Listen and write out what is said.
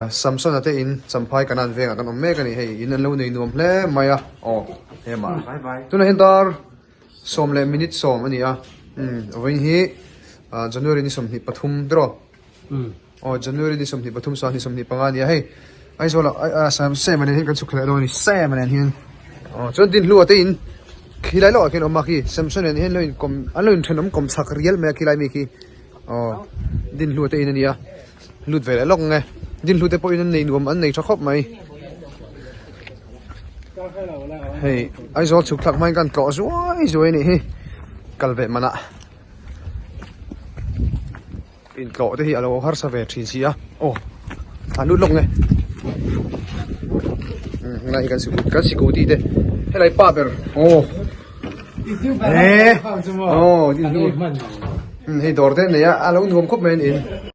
Samsona te in Champhai Kanan vengah kan awm mek a ni hei in an lo nei nuam hle mai a aw hema tunah hian dar sawm leh minute sawm a ni a umm vawiin hi ah January ni 23 tiraw aw January ni 23 sangni 25 a ni a hei Aizawl ah Sam a nen hian kan chhuk leh dawn a ni Sam a nen hian aw chuan Dinhlua te in khilai lawkah khian a awm a khi Samsona nen hian an lo inkawm an lo inthenawm kawm chak rial mai a khilai mi khi aw Dinhlua te in a ni a. Lut ve leh lawk nge. Dinhlu te pawhin an nei nuam an nei tha khawp mai. Hei Aizawl chhuk thlak hmain kan tlawh zuai zuai a nih hi. Kal ve manah intlawh te hi a lo harsa ve thin si a. Aw an lut lawk nge. Umm helai hi kan sikul kan sikul tih te helai pa ber aw eh aw dinhlu hei dawr te an nei a a lo nuam khawp mai a niin.